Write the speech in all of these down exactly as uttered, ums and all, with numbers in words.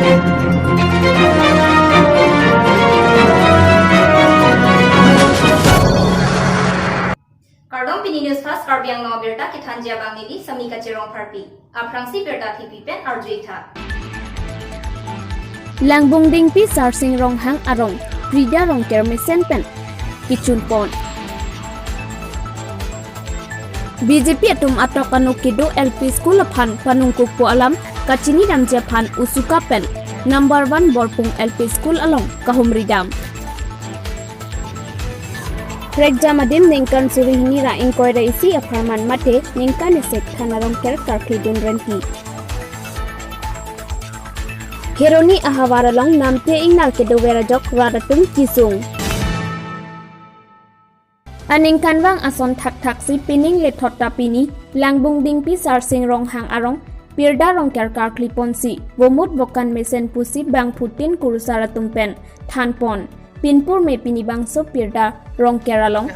Kardom, pini News Fast Karbi Anglong abirta kethanji abang neli Sami Kachirong Pharpi. Aphrangsi birta thipi pen arju-ik tha. Langbung Dingpi Sarsing Ronghang arong Prida Rongker mesen pen kechun pon. B J P atum atok anuk kedo L P school aphan panungkukpo alam kachini damji aphan Usuka pen number one Borpung L P school along kahumri dam. Prekjam adim ningkan suri hini ra ingkoi ra isi apharman mate ningkan isik Than Rongker karkli dun renti. Kheroni ahavar along Nampi Ingnar kedover ajok rat atum kesung. Aningkanvang ason thakthaksi pining lethot ta pini Langbung Dingpi Sarsing Ronghang arong Prida Rongker karkli ponsi vomut vokan mesen pusi bangphutin kurusar atum pen than pon. Pinpur me pini bangso Prida Rongker along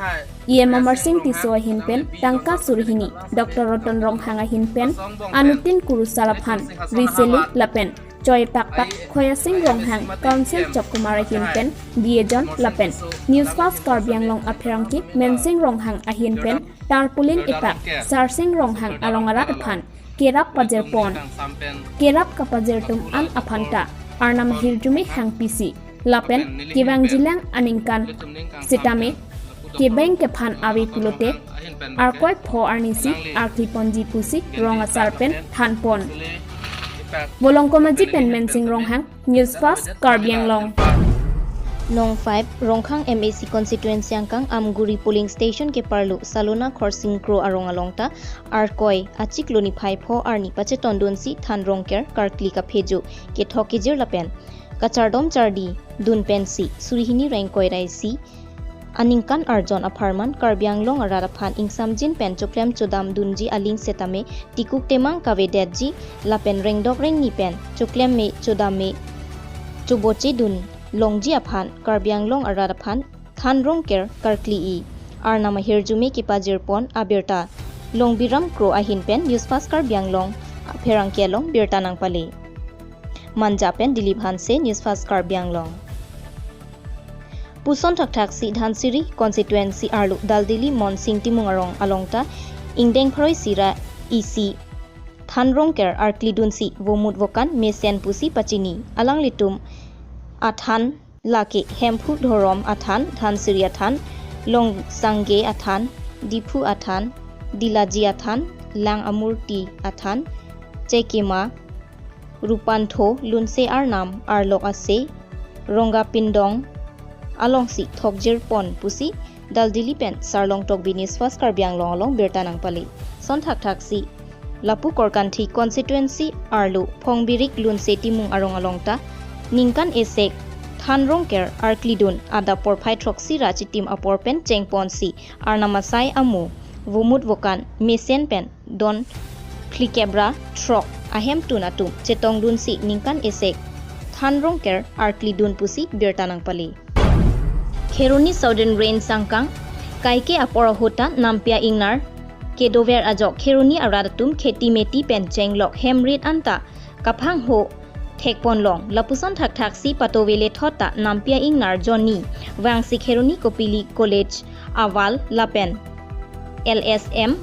E M Amarsing Tisso ahin pen tangka suri hini, Doctor Roton Ronghang ahin pen anuttin kurusar aphan risele lapen choi pakpak Khoyasing Ronghang, Council Chokkumar ahin pen diye jon lapen News Fast Karbi Anglong apherangke Mensing Ronghang ahin pen tarpaulin epak Sarsing Ronghang arong arat aphan kerap pajir pon. Kerap kapajir atum an aphan ta Arnam ahirjume hangpisi lapen kevangjilang aningkan setame kebeng kephan ave pulote Arkoi pho arnisi arki ponji pusi rong asar pen than pon. Volongkom Aji pen Mensing Ronghang, News Fast Karbi Anglong. Nong five, Rongkhang M A C constituency angkang Amguri polling station keparlo Salona Khorsing Kro arong along ta Arkoi achiklo niphai pho arni pachetondunsi Than Rongker karkli kaphejo kethok kejir lapen kachardom chardi dun pensi suri hini ra ingkoi ra isi aningkan arjon apharman Karbi Anglong arat aphan ingsamjin pen choklem chodam dunji aling setame tikuk temang kavedetji lapen rengdok rengni pen choklem me chodam me choboche dun longji aphan Karbi Anglong arat aphan Than Rongker karkli-i Arnam ahirjume kepajir pon abirta Longbiram Kro ahin pen News Fast Karbi Anglong apherangke along birta nangpale. Manja pen Dilip Hanse, News Fast Karbi Anglong. Puson thakthaksi Dhansiri constituency arlo Daldili Monsing Timung arong along ta ingdeng pharo isi ra isi Than Rongker arkli dunsi vomut vokan mesen pusi pachini. Alanglitum athan lake Hemphu Dhorom athan, Dhansiri athan, Longsangge athan, Diphu athan, Dilaji athan, Lang Amurti athan, Chekima, Rupantho, Lunse Arnam, Arlok Ase, Rongga Pindong alongsi thokjir pon pusi Daldili pen Sarlong Tokbi, News Fast Karbi Anglong along birta nangpale. Son thakthaksi lapu Korkanthi constituency arlo Phongbirik Lunse Timung arong along ta ningkan isik Than Rongker arkli dun adap porphai throksi ra chitim apor pen cheng ponsi Arnam asai amo vomut vokan mesen pen don phlikep ra throk ahemtun atum chetongdunsi ningkan isik Than Rongker arkli dun pusi birta nangpale. Kheroni Southern Range angkang kaike apor ahut ta Nampi Ingnar kedover ajok Kheroni arat atum kheti meti pen chenglok hemrit anta kaphangho thek pon long. Lapuson thakthaksi patove lethot ta Nampi Ingnar jonni vangsi Kheroni Kopili College awal lapen L S M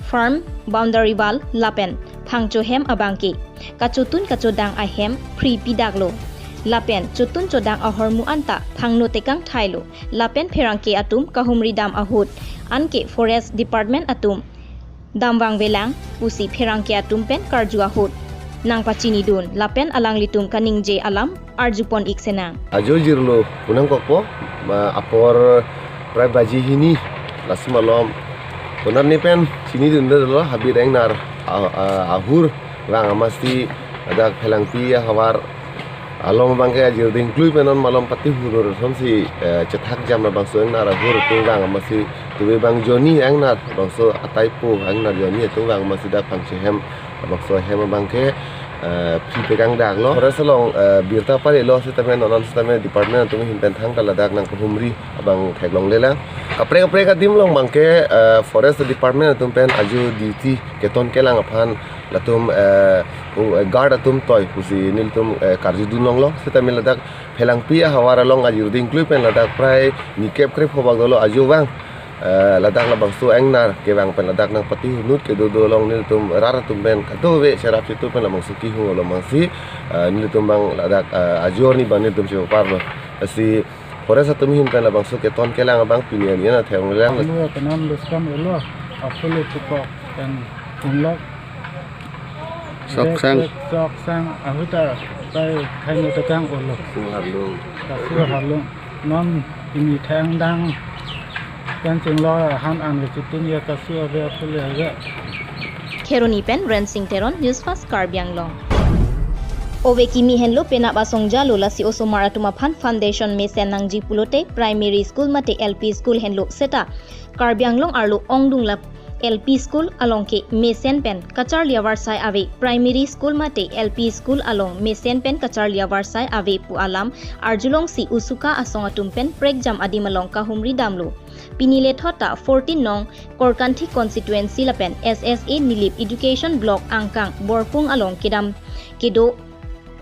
farm boundary wall lapen phangcho hem abangke kachotun kachodang ahem phri pidaklo lapen chotun chodang ahormu anta phangno tekang thailo lapen pherangke atum kahumri dam ahut anke Forest Department atum damvangvelang pusi pherangke atum pen karju ahut nangpachinidun lapen alanglitum kaningje alam arjupon-ik senang. Ajo jirlo punang kokpo, ma apor prai baji hini lasim alom. Punar ni pen chinidun dolo habit engnar a-, a-, ahur vang amasi adak Phelangpi ahavar alom abangke ajir dingklui pen non malom pati hurur somsi, eh, chethak jam labangso engnar ahur atum vang amasi tuwe bang jonni engnar bangso ataipo engnar jonni atum vang amasi dak phangcho hem labangso hem abangke, eh, phri pekang daklo. Forest along, eh, birta palelo setame non setame department atum ahin pen thangta ladak nangkahumri abang theklonglelang. Kaprek kaprek adim along abangke, eh, Forest Department atum pen ajo duty keton kelang aphan latum, eh, u-, eh, guard atum toi pusi nelitum, eh, karjudun longlo. Seta neli ladak Phelangpi ahavar along ajir dingklui pen ladak prai nikep krepho bak dolo ajo vang. Eh, ladak labangso ingnar kevang pen ladak nangpatihunut kedo do along nelitum rat atum pen kadokave cherap chitu pen labangso kehung along abangsi, eh, nelitum abang ladak, eh, ajo arni abang nelitum cheparlo. Lasi Forest atum ahin pen labangso keton kelang abang pini arni an atheng lang. Anu ya kenam beskam elo, apule pukok dan unlok. Sok sang. Sok sang ahut ta pai thaino tekang olo. Kasu harlung. Kasu harlung. Non ini thang dang. Kan chinglo han an ke chitin ya kasu ave apule ave. Kheroni pen Rensing Teron, News Fast Karbi Anglong. Ove kimi henlo penap asong jalo lasi osomar atum aphan foundation mesen nangji pulote primary school mate L P school henlo seta Karbi Anglong arlo ongdung la L P school along ke mesen pen kacharli avarsai ave, primary school mate L P school along mesen pen kacharli avarsai ave pu alam arjulongsi usuka asong atum pen prekjam adim along kahumri damlo. Pini lethot ta fourteen nong Korkanthi constituency lapen S S A Nilip Education Block angkang Borpung along kedam kedo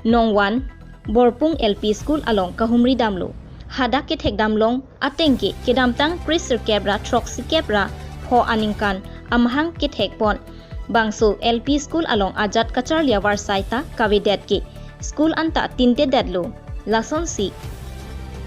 nong one Borpung L P School along kahumri damlo. Hadak kethek damlong ateng ke kedamtang kre sirkep ra throksi kep ra pho aningkan amahang kethek pon. Bangso L P school along ajat kacharli avarsai ta kavedet ke school anta tinte detlo. Lasonsi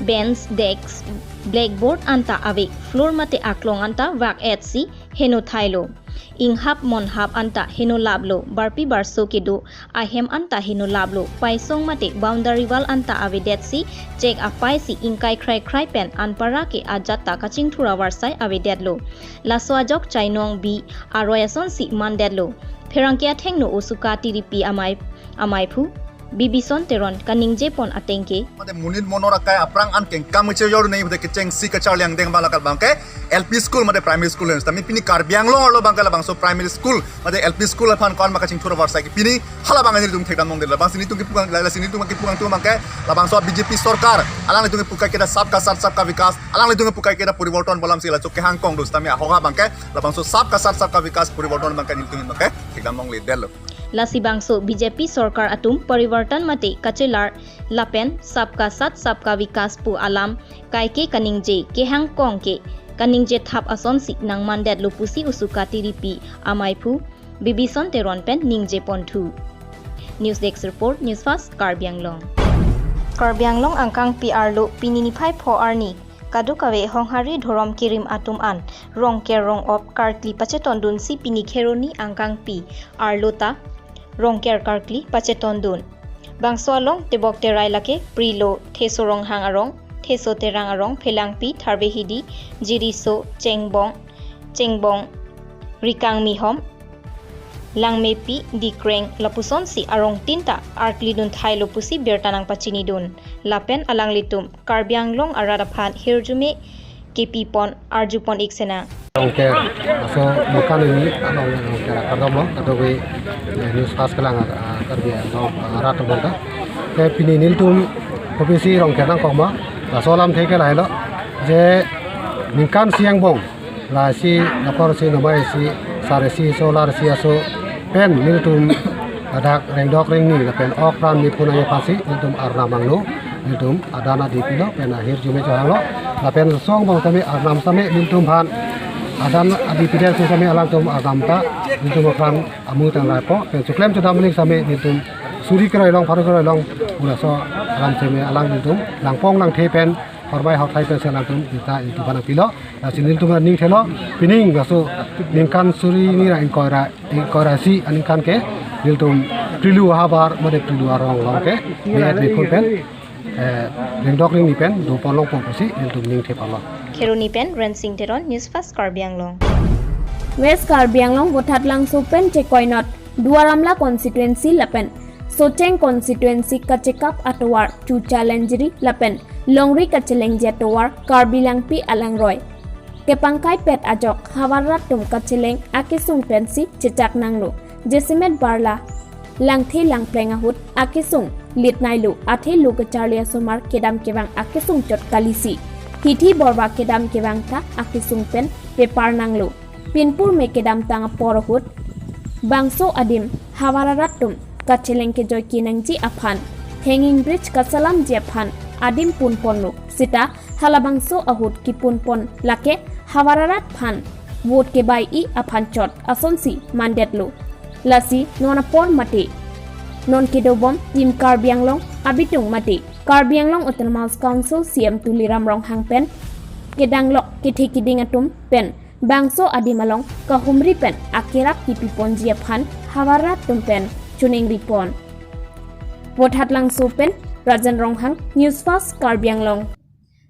bench, desk, blackboard anta ave, floor mate aklong anta vak etsi heno thailo. Inghap monhap anta heno laplo, barpi barso kedo ahem anta heno laplo, paisong mate boundary wall anta avedetsi chek apaisi ingkai khrai khrai pen anpara ke ajat ta kachingthur avarsai avedetlo. Laso ajok chainong bi aroi asonsi mandetlo. Pherangke athengno usuka tiripi amei, ameiphu Bibison Teron kaningje pon ateng ke. Mate monit monor akai aphrang an kengkam kechejor nei mate kechengsi kacharli angdeng abang lakat abangke L P school mate primary school hen. Tami pini Karbi Anglong arlo abangke labangso primary school mate L P school aphan ko-an ma kachingthur avarsai ke pini hala abang nelitum thekdam longdetlo. Labangsi nelitum kepu kang, lasi nelitum kepu kangtung abangke labangso B J P sorkar alanglitum kepu kai keda sabka sath sabka vikas, alanglitum kepu kai keda poriborton pu alamsi laso kehang kong do sitame ahok abangke labangso sabka sath sabka vikas poriborton abangke nelitum abangke thekdam longledetlo. Lasi bangso B J P sorkar atum poriborton mate kachelar lapen sabka sath sabka vikas pu alam kaike kaningje kehang kong ke kaningje thap asonsi nangmandetlo pusi usuka tiripi ameiphu Bibison Teron pen ningje ponthu. News Desk Report, News Fast, Karbi Anglong. Karbi Anglong angkangpi arlo pini niphai pho arni kadokave honghari dhorom kirim atum an Rongker rong-op karkli pachetondunsi pini Kheroni angkangpi arlo ta Rongker karkli pachetondun. Bangso along tebok terai lake Prilo, Theso Ronghang arong, Theso Terang arong, Phelangpi, Tharbehidi, Jiriso, Chengbong, Chengbong, Rikang Mihom, Langmepi, Dikreng lapusonsi arong tinta arklidun thailo pusi birta nangpachinidun. Lapen alanglitum Karbi Anglong arat aphan hirjume kepipon arjupon ik sena. Rongker, laso mokan ini, along Rongker akardom lo, kadokave, eh, News Fast kelang, ah, Karbi Anglong, ah, arat atum ta. Te pini nelitum kopisi Rongker nangkok ma, laso alamthe ke lahelo, je ningkan isi angbong, lasi nokor isi nomai isi, sar isi aso, lar isi aso pen nelitum ladak rengdok rengni lapen ok pran niphun ayo pasi nelitum arnam angno, nelitum adan adi pilo pen ahirjume chohanglo, lapen song bang same arnam same nelitum aphan adan adi pidet same alangtum arnam ta nelitum aphan amu tang lapo pen choklem chodam ling same nelitum suri kroi long pharo kroi long pu laso alam same alang nelitum langpong langthe pen horbai horthai pen si alangtum birta nelitum aphan nangpilo. Lasi nelitum aning thelo, pining laso ningkan suri ni ra ingkoi ra, ingkoi ra isi aningkan ke nelitum Prilo ahavar mate Prilo arong along ke, me-et mephun pen, eh, rengdok rengni pen dopon longpo pusi nelitum ning the palo. Kheroni pen Rensing Teron, News Fast Karbi Anglong. West Karbi Anglong Vothatlangso pen chekoinot Duar Amla constituency lapen Socheng constituency kachekap atovar Chucha Lenjiri lapen longri kachelengji atovar Karbi Langpi alangroi kepangkai pet ajok havar rat atum kacheleng akesung pensi chechak nanglo. Jasemet barla langthe langpleng ahut akesung lit nailo, athe lo kacharli asomar kedam kevang akesung chot kalisi. Hithi borba kedam kevang ta akesung pen pepar nanglo. Pinpur me kedamtang apor ahut bangso adim havar arat atum kacheleng kejoi kenangji aphan hanging bridge kasalamji aphan adim punponlo. Sita halabangso ahut kipunpon lake havar arat aphan vote kebai-i aphan chot asonsi mandetlo. Lasi non apor mate non kedobom Team Karbi Anglong abitung mate Karbi Anglong Autonomous Council C E M Tuliram Ronghang pen kedanglok kethe kiding atum pen bangso adim along kahumri pen akerap kipiponji aphan havar arat atum pen choningripon. Vothatlangso pen Rajan Ronghang, News Fast Karbi Anglong.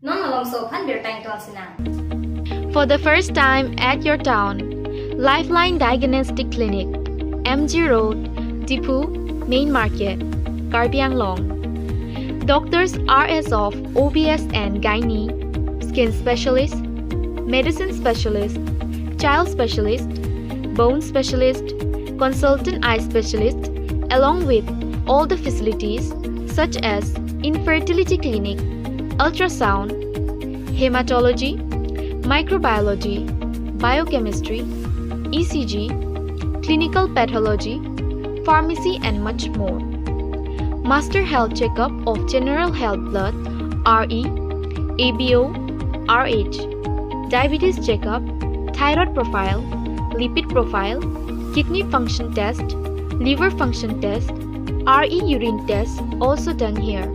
Non malomso aphan birta ingtonsinang. For the first time at your town, Lifeline Diagnostic Clinic, M G Road, Diphu, Main Market, Karbi Anglong. Doctors are as of O B S and gynae, skin specialist, medicine specialist, child specialist, bone specialist, consultant eye specialist, along with all the facilities such as infertility clinic, ultrasound, hematology, microbiology, biochemistry, E C G, clinical pathology, pharmacy and much more. Master health checkup of general health blood, R E, A B O, R H, diabetes checkup, thyroid profile, lipid profile, kidney function test, liver function test, R E urine test also done here.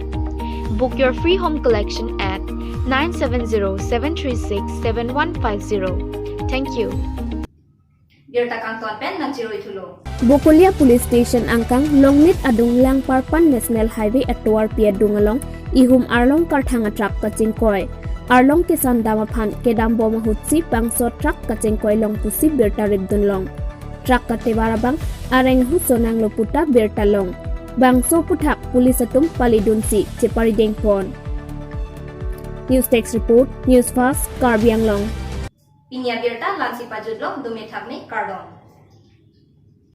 Book your free home collection at nine seven zero seven three six seven one five zero. Thank you. Birta kangton pen nangchiruithulo. Bokolia Police Station angkang Longnit adung Langparpan National Highway atovarpi adung along ihum arlong karthang atruck kachingkoi. Arlong kesan dam aphan kedambom ahutsi bangso truck kachingkoi long pusi birta ripdunlong. Truck katevar abang areng ahut sonanglo puta birta long. Bangso aphuthak police atum palidunsi cheparidengpon. News Desk Report, News Fast, Karbi Anglong. Pini abirta la-ansi pajutlong, dome thakme, kardom.